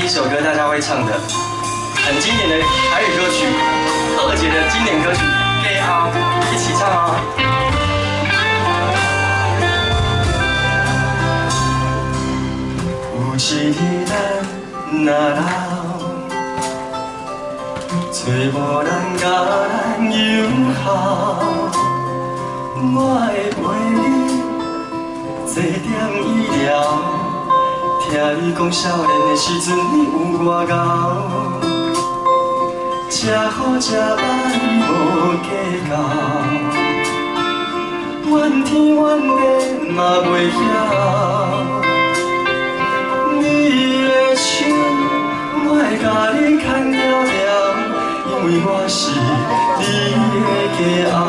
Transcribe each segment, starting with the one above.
首歌大家會唱的，很經典的台語歌曲，二姐的經典歌曲《家後》，一起唱哦。有一日咱若老，找無人共咱遊好，我會陪你坐點醫療。聽你講少年的時陣，你有偌𠢕，食好食歹無計較，怨天怨地嘛袂曉。你的手，我會共你牽牢牢，因為我是你的家後。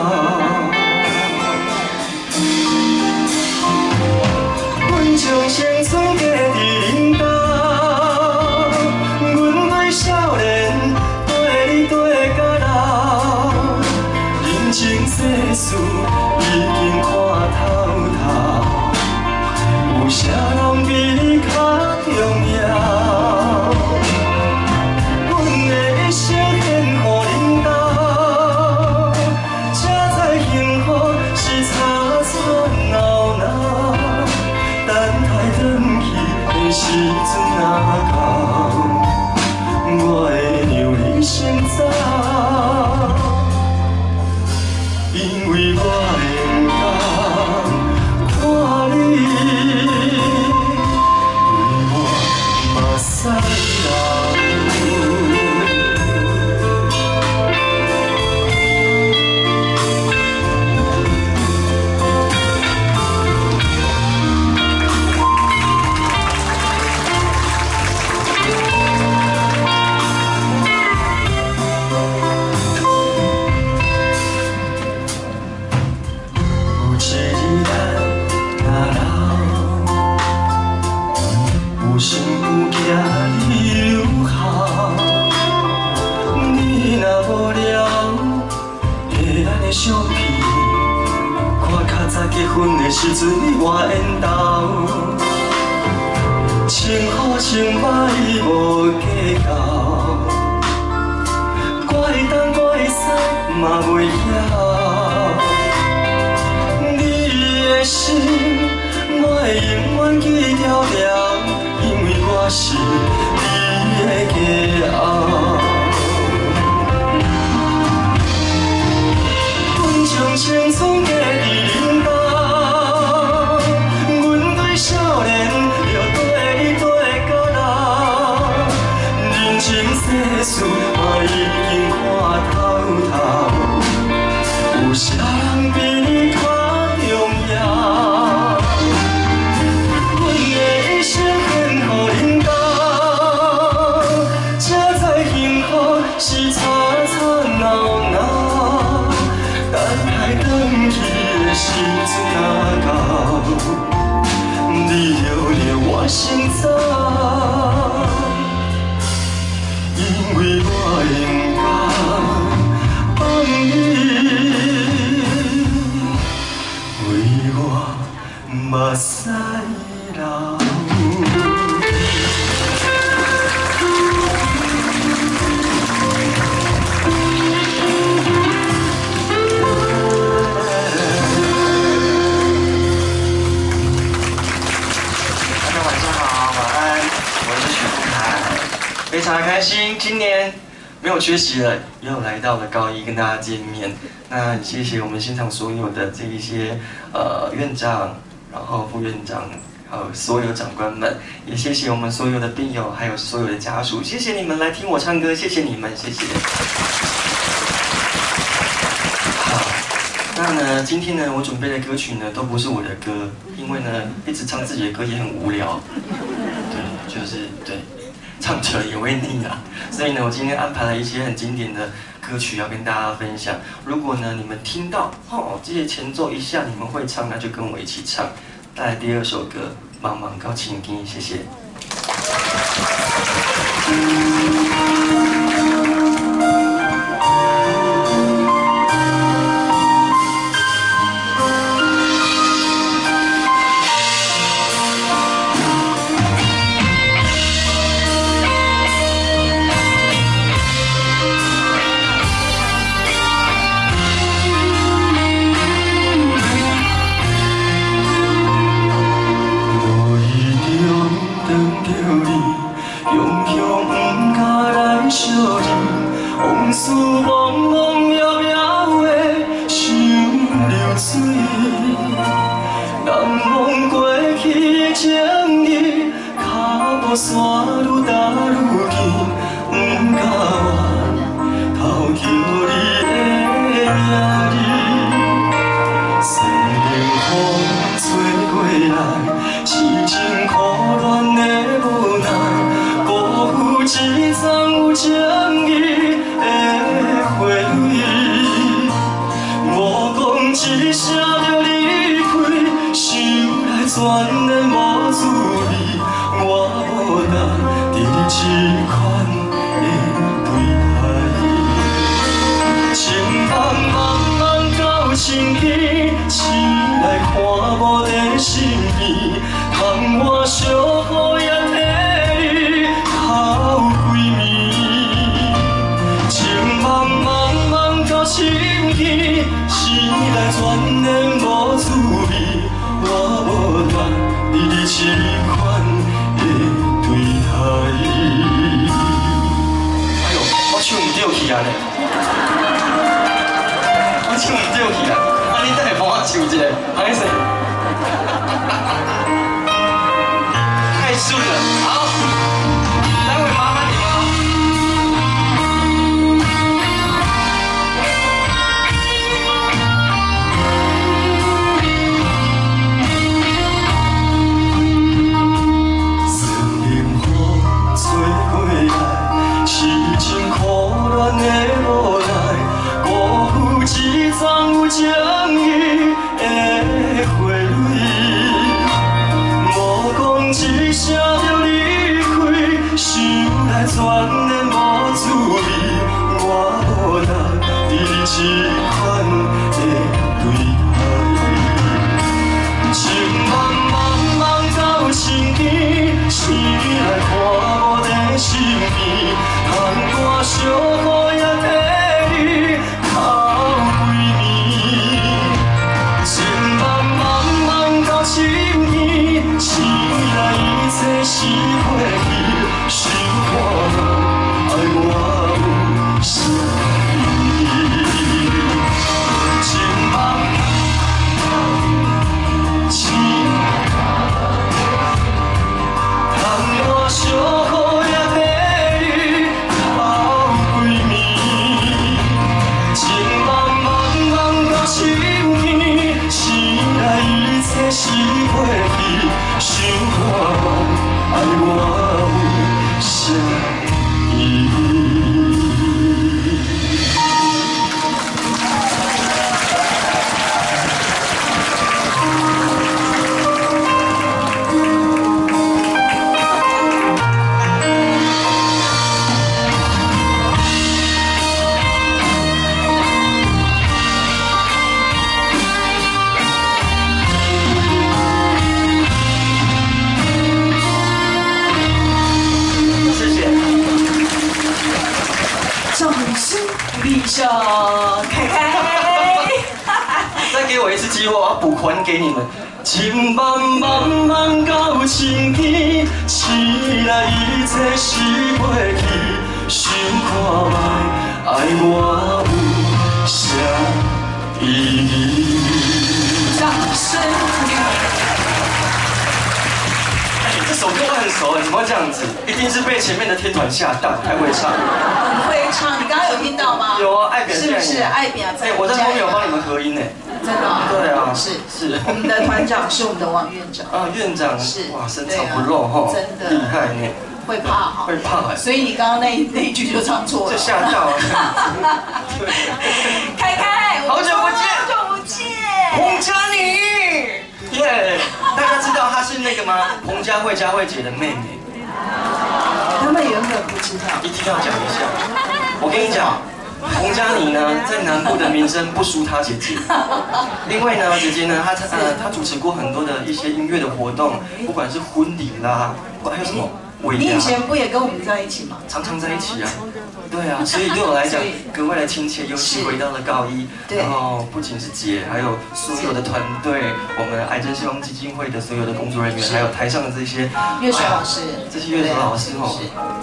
阮將青春嫁佇恁兜，阮對少年綴你綴到老，人情世事已經看透透，有啥人比你較重要？阮的一生獻予恁兜，才知幸福是吵吵鬧鬧。等待轉去的時陣若到，我會讓你先走，因為我會當看你對我目屎流。有一日咱若老，有身躯行你遊好，你若無聊，摕咱的相片，看較早結婚的時陣你偌緣投，穿好穿歹無計較，怪東怪西嘛袂曉。你的心，我會永遠記牢牢，因為我是你的家後。阮將青春嫁佇恁兜，阮對少年就綴你綴到老，人情世事我已經看透透，有啥人比你較重要？阮的一生獻予恁兜，才知幸福是吵吵鬧鬧。等待轉去的時陣若到，你著讓我先走，因為我會當放你為我目屎流。大家晚上好，晚安，我是許富凱，非常的開心，今年沒有缺席了，又來到了高一跟大家見面。那謝謝我們現場所有的這一些院長，然後副院長，還有所有長官們，也謝謝我們所有的病友，還有所有的家屬，謝謝你們來聽我唱歌，謝謝你們，謝謝。好，那呢，今天呢，我準備的歌曲呢，都不是我的歌，因為呢，一直唱自己的歌也很無聊，對，就是對，唱久了也會膩啊。所以呢，我今天安排了一些很經典的歌曲要跟大家分享。如果呢，你們聽到哦，這些前奏一下你們會唱，那就跟我一起唱。帶來第二首歌《茫茫到晴天》，謝謝。一声就离开，想来全然无滋味，我无值得你这款的对待。情梦茫茫到深更，醒来看无在身边，窗我小雨也替你哭规暝。情梦茫茫到深更，醒来全然无滋味，我无值得你这款的对待。哎呦，我唱毋对去啊咧！我唱毋对去啊！啊，你等下帮我唱一下，歹势？太顺了，好，待會麻煩你們。森林風吹過來，是真苦戀的無奈，辜負一欉有情義的花蕊。無講一聲就離開，想來全然無滋味，我無值得你這款的對待。情夢茫茫到深更，醒來看無在身邊，窗單小雨也替你哭規暝。情夢茫茫到深更，醒來一切是過去，想看覓愛我有啥意義？情夢情。窗单小雨也替你哭规暝，情梦茫茫到深更，醒来一切是过去，想看觅爱我有啥意义？謝謝。掌聲鼓勵一下，凱凱。再給我一次機會，我要補還給你們。情夢茫茫到深更，醒來一切是過去，想看覓愛我有啥意義？掌聲鼓勵。哎，這首歌我很熟，怎麼會這樣子？一定是被前面的天團嚇到，太會唱。很會唱，你剛剛有聽到嗎？有啊，愛表是不是愛表？哎，我在後面有幫你們合音呢。真的？對啊，是是。我們的團長是我們的王院長。啊，院長是哇，深藏不露哈，真的厲害呢。會怕哈？會怕哎。所以你剛剛那一句就唱錯了。這嚇到。凱凱，好久不見，好久不見。彭佳妮，耶！大家知道她是那個嗎？彭佳慧佳慧姐的妹妹。他們原本不知道。一定要講一下。我跟你講，彭佳妮呢，在南部的名聲不輸她姐姐。因為呢，姐姐呢，她主持過很多的一些音樂的活動，不管是婚禮啦，還有什麼。你以前不也跟我們在一起嗎？常常在一起啊，對啊，所以對我來講格外的親切，尤其回到了高一，然後不僅是姐，還有所有的團隊，我們癌症希望基金會的所有的工作人員，還有台上的這些樂手老師，這些樂手老師哦，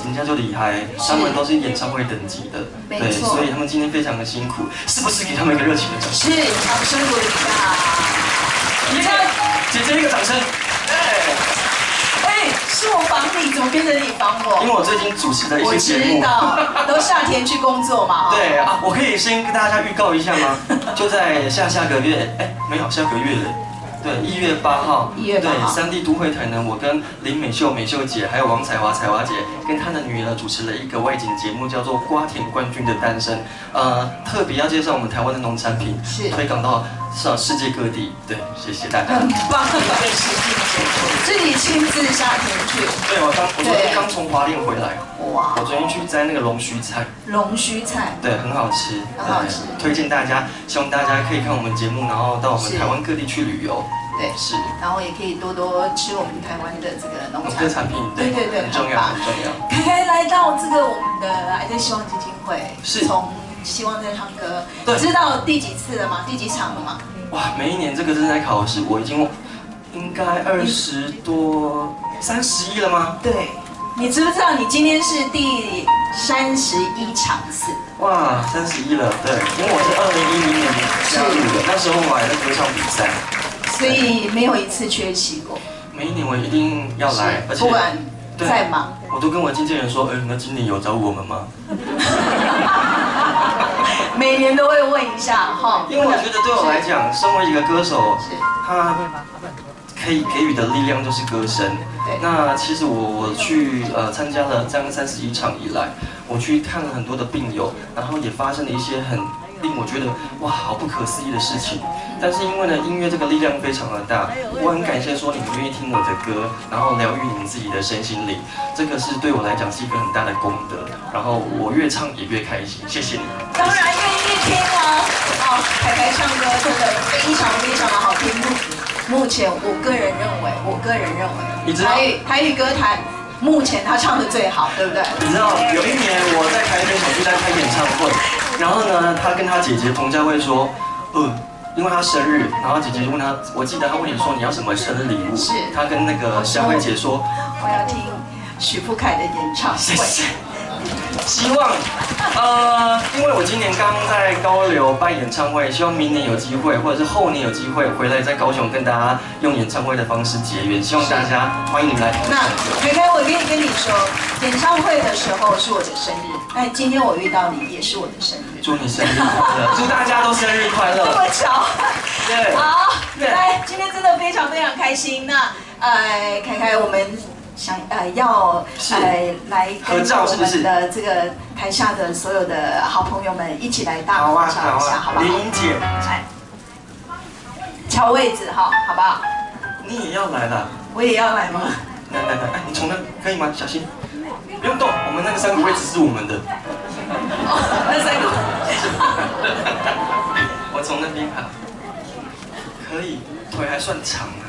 人家就厲害，他們都是演唱會等級的，對，所以他們今天非常的辛苦，是不是給他們一個熱情的掌聲？是，掌聲鼓勵一下。你看，姐姐一個掌聲，哎。是我防你，怎麼變成你防我？因為我最近主持的一些節目，我知道，都下田去工作嘛。對啊，我可以先跟大家預告一下嗎？就在下下個月，哎，沒有下個月了，對，1月8號， 1月8號，對，3D 都會台呢，我跟林美秀美秀姐，還有王彩華彩華姐，跟她的女兒主持了一個外景節目，叫做《瓜田冠軍的誕生》，特別要介紹我們台灣的農產品，是推廣到上世界各地。对，谢谢大家。很棒的实境节目，自己亲自下田去。对，我昨天刚从花莲回来。哇！我昨天去摘那个龙须菜。龙须菜。对，很好吃。很好吃。推荐大家，希望大家可以看我们节目，然后到我们台湾各地去旅游。对，是。然后也可以多多吃我们台湾的这个农产品。对对对，很重要，很重要。凯凯来到这个我们的爱在希望基金会，是从希望在唱歌，知道第几次了吗？第几场了吗？哇，每一年这个正在考试，我已经应该20多、31了吗？对，你知不知道你今天是第31场次？哇，31了，对，因为我是2010年加入的，那时候我还在歌唱比赛，所以没有一次缺席过。每一年我一定要来，而且不管再忙，我都跟我经纪人说，哎，那今年有找我们吗？每年都会问一下哈，因为我觉得对我来讲，身为一个歌手，他可以给予的力量就是歌声。那其实我去参加了这样31场以来，我去看了很多的病友，然后也发生了一些很令我觉得哇好不可思议的事情。但是因为呢，音乐这个力量非常的大，我很感谢说你们愿意听我的歌，然后疗愈你们自己的身心灵，这个是对我来讲是一个很大的功德。然后我越唱也越开心，谢谢你。当然愿意听哦。哦，凯凯唱歌真的非常非常的好听。目前我个人认为，你知道台语歌坛目前他唱的最好，对不对？你知道有一年我在台北小巨蛋开演唱会，然后呢，他跟他姐姐彭佳慧说，因为他生日，然后姐姐就问他，我记得他问你说你要什么生日礼物？是。他跟那个佳慧姐说，我要听许富凯的演唱会。谢谢。希望，因为我今年刚在高流办演唱会，希望明年有机会，或者是后年有机会回来在高雄跟大家用演唱会的方式结缘，希望大家欢迎你们来。那凯凯，我可以跟你说，演唱会的时候是我的生日，但今天我遇到你也是我的生日。祝你生日快乐，祝大家都生日快乐。这么巧。对。好，来，今天真的非常非常开心。那凯凯，我们想要来跟我们的这个台下的所有的好朋友们一起来大合照一下，好不好？林英姐，来，乔位置哈，好不好？你也要来了？我也要来吗？来来来，哎，你从那可以吗？小心，不用动，我们那个3个位置是我们的。哦，那3个。我从那边好，可以，腿还算长啊。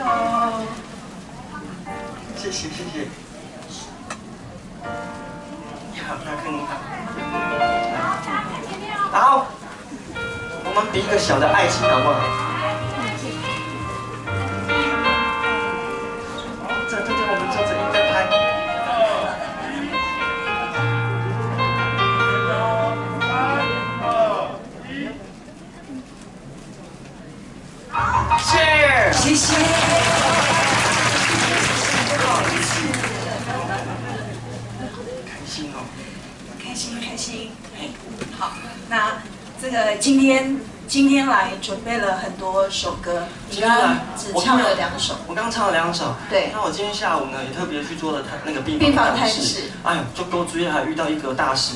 哦，谢谢谢谢。你好，大哥你好。好，我们比一个小的爱心好不好？这对对，我们坐着应该拍。3、2、1，谢谢。开心哦，开心开心。好，那这个今天来准备了很多首歌，你刚刚只唱了2首，我刚唱了2首。对。那我今天下午呢，也特别去做了他那个病房探视。哎呦，就够注意，还遇到一个大师。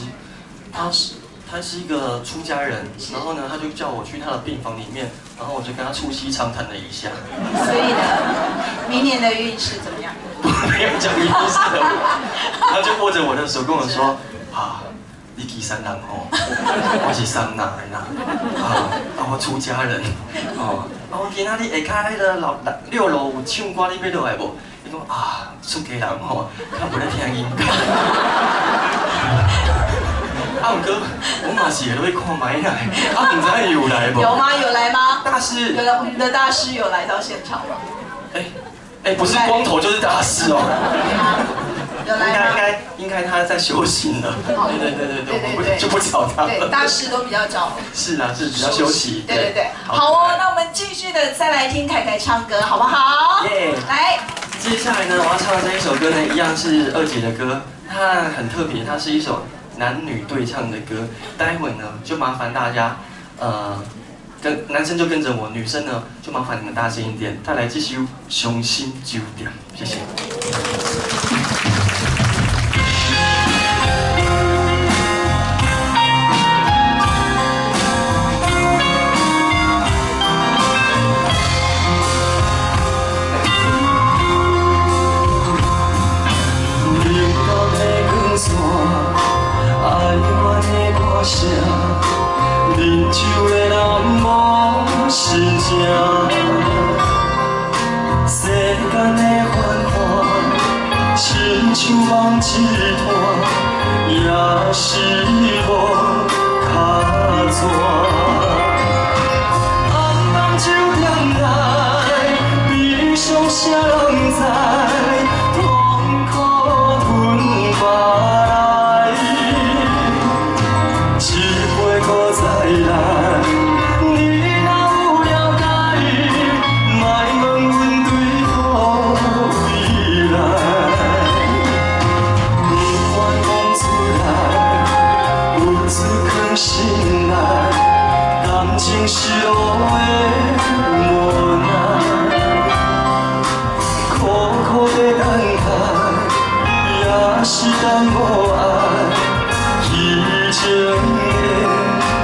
大师。他是一个出家人，然后呢，他就叫我去他的病房里面，然后我就跟他促膝长谈了一下。所以呢，明年的运势怎么样？我没有讲运势的，他就握着我的手跟我说：“啊，你岐山人吼，我是山南的啦，啊，我出家人，哦，啊，我今仔日下跤彼个楼6楼有唱歌，你欲落来无？”伊讲啊，出家人吼，较无咧听音乐。啊，毋过我嘛是会落去看觅啦，啊，毋知伊有来无？有吗？有来吗？大师。有来，我们的大师有来到现场吗？哎，哎，不是光头就是大师哦。有来吗？应该他在修行了。对对对对对，我们就不找他了。对，大师都比较早。是啊，是比较休息。对对对，好哦，那我们继续的再来听凯凯唱歌，好不好？耶！来，接下来呢，我要唱的这一首歌呢，一样是二姐的歌，它很特别，它是一首男女对唱的歌。待会呢，就麻烦大家，跟男生就跟着我，女生呢就麻烦你们大声一点，带来这首《伤心酒店》，谢谢。手梦一段，也是无卡纸。暗暗酒店内，悲伤谁人知？痛苦吞腹内，一杯阁再来。你若有了解，莫问阮对佗位来。不管讲出来，有滋藏心内，感情是路的无奈，苦苦的等待，也是等无爱，虚情的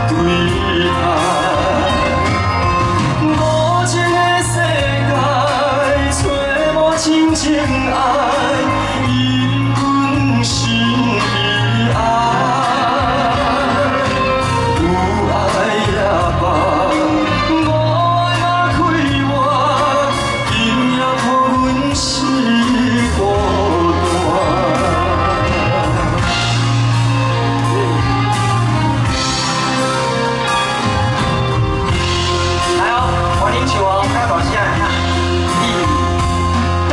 对待。无情的世界，找无真正爱，因阮心悲哀。有爱也罢，无爱嘛快活，今夜予阮是孤单。来哦，欢迎唱哦，较大声，一，对。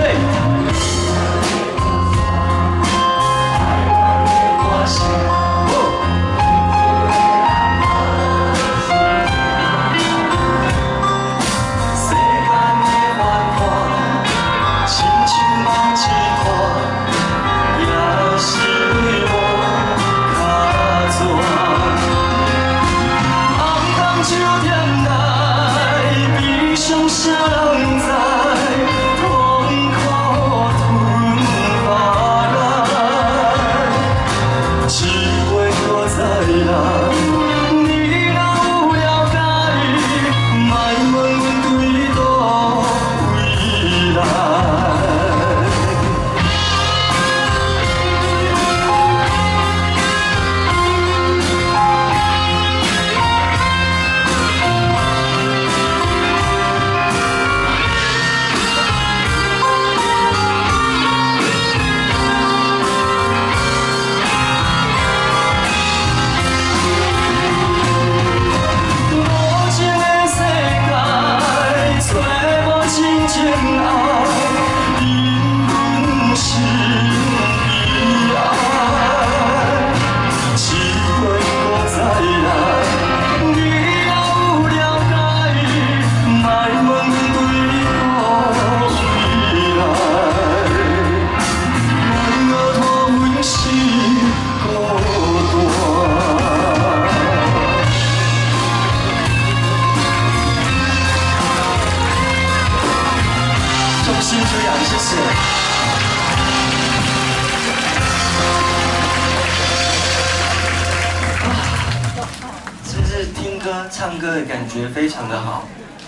世间的繁华，亲像梦一段，也是无卡纸。暗暗酒店内，悲伤谁人知？痛苦吞腹内，一杯阁再来。你若有了解，莫问阮对佗位来。无情的世界，找无真正爱，因阮心悲哀。一杯阁再来，你若有了解，莫问阮对佗位来，莫予阮是孤单。衷心这样，谢谢。啊，是不是听歌唱歌的感觉非常的好？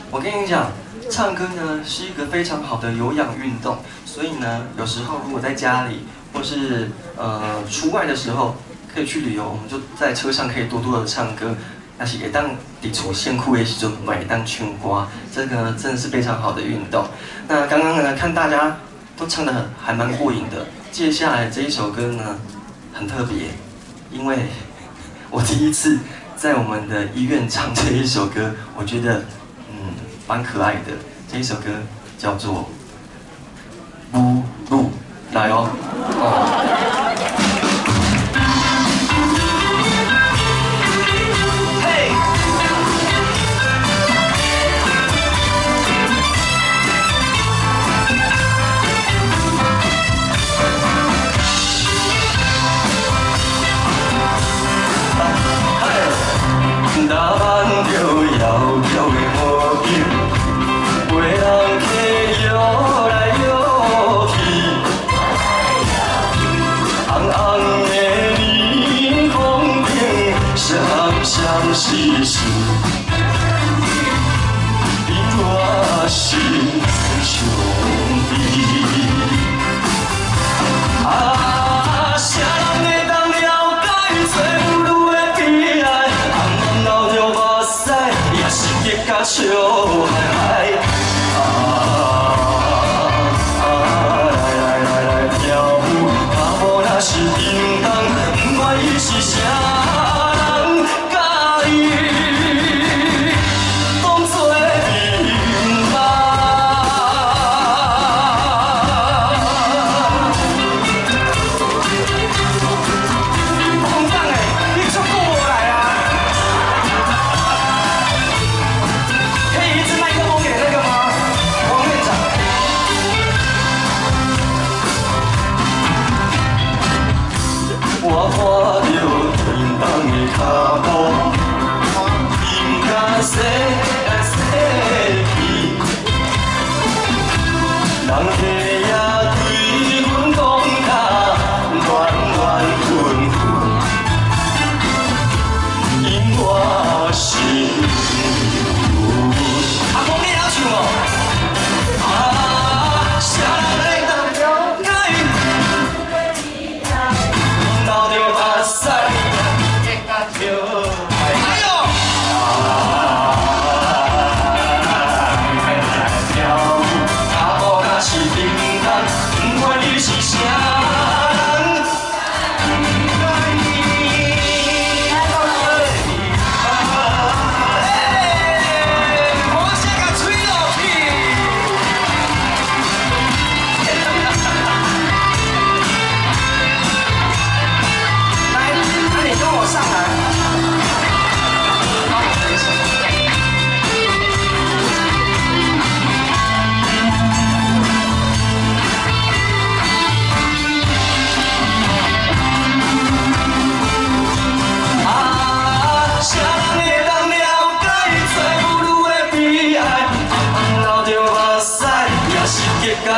我跟你讲，唱歌呢是一个非常好的有氧运动，所以呢，有时候如果在家里或是出外的时候，可以去旅游，我们就在车上可以多多的唱歌。那是会当伫厝身躯的时阵，嘛会当唱歌，这个呢真的是非常好的运动。那刚刚呢，看大家都唱得还蛮过瘾的。接下来这一首歌呢，很特别，因为我第一次在我们的医院唱这一首歌，我觉得蛮可爱的。这一首歌叫做《母女》，来哦，哦。嘿。打扮着窈窕的魔镜，陪人客摇来摇去，红红的霓虹灯，闪闪烁烁，你我心相依。啊，谁人会当了解做母女的悲哀？暗暗流着目屎，也是激甲笑嗨嗨。啊啊，来来来来跳舞，拍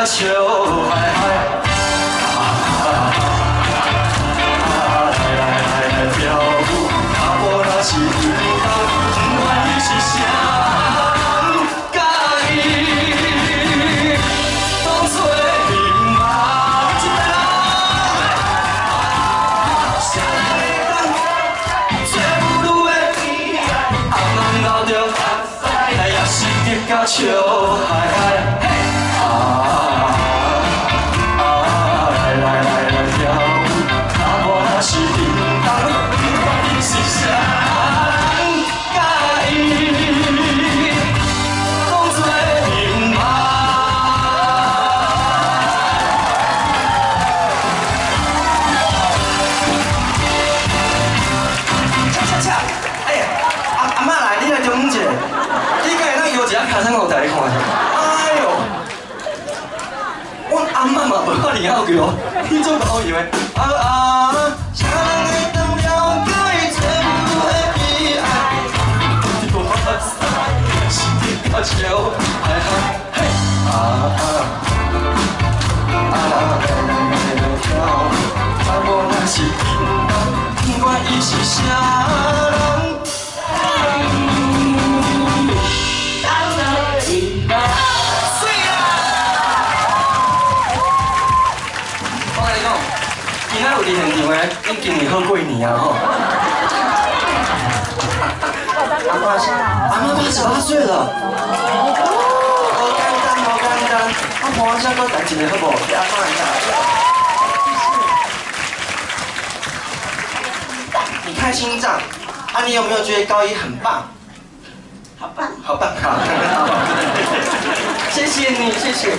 甲笑嗨嗨。来来来来跳舞，查某若是叮当，不管伊是啥人佮意，当作明白。一个人，啥人会当做母女的悲哀，暗暗流著来也是得甲笑嗨嗨。嘿啊啊！来来来来跳舞，查某若是叮当，不管伊是啥人佮意，当作明白。恰恰恰！哎呀，阿阿嬷来，你来中间一下，你敢会当摇一下尻川予大家看者？哎哟，阮阿嬷嘛无遐尔晓摇，你总够摇的。啊啊！啥人会当了解做母的悲哀？哇塞，是得甲笑嗨嗨嘿！啊啊啊！来来来来跳舞，查某若是叮当，不管伊是啥人。水啦！我共你讲，今仔有伫现场的，已经是好过年啊吼！阿嬷是阿嬷88岁了，无简单，无简单。我伴我再阁弹一个好无？给阿嬷一下。你看心脏，啊，你有没有觉得高一很棒？好棒！好棒，好，谢谢你，谢谢，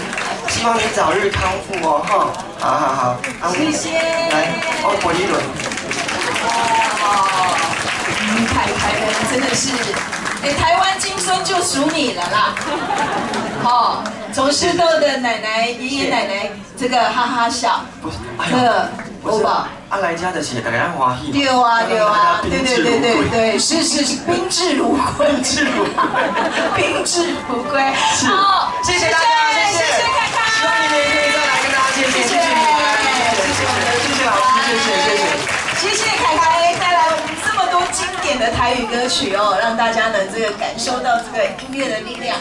希望你早日康复哦，哈，好好好，啊谢谢来，我陪你轮。哦，凯凯呢真的是，哎，台湾金孙就属你了啦。哦，从师豆的奶奶、爷爷奶奶这个哈哈笑，不是，哎这个不是欧宝。啊，来遮就是大家欢喜嘛。对啊，对啊，对对对对对，是是是，宾至如归，宾至如归，宾至如归。是好，谢谢大家，谢谢谢凯凯，希望你们也可以再来跟大家见面，谢谢你们，谢谢谢谢老师，谢谢谢谢。谢谢凯凯带来我们这么多经典的台语歌曲哦，让大家呢这个感受到这个音乐的力量。